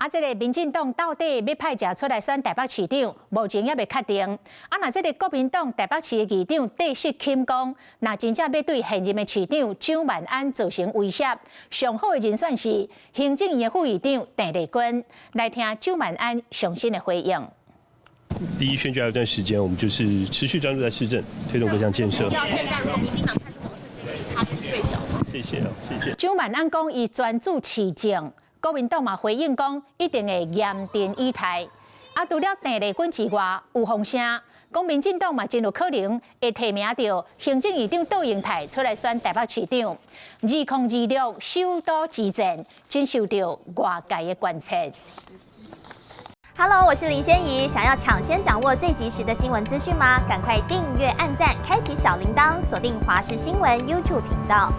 啊，這个民進黨到底欲派誰出來選臺北市長，目前猶未確定。啊，若這个國民黨臺北市的議長戴錫欽講，若真正欲對現任的市長蔣萬安造成威脅，上好的人選是行政院的副院長鄧麗君。來聽蔣萬安上新的回應。第一，選舉還有一段時間，我們就是持續專注在市政，推動各項建設。到現在，如果民進黨派出黃世堅，差距是最小的。謝謝啊，謝謝。蔣萬安講，伊專注市政。國民黨嘛回應講，一定會嚴陣以待。啊，除了鄧麗君之外，有風聲講民進黨嘛真有可能會提名著行政院長卓榮泰出來選臺北市長。2026首都之戰，真受著外界的關切。 Hello，我是林仙怡。想要搶先掌握最及時的新聞資訊嗎？趕快訂閱、按讚、開啟小鈴鐺，鎖定華視新聞 YouTube 頻道。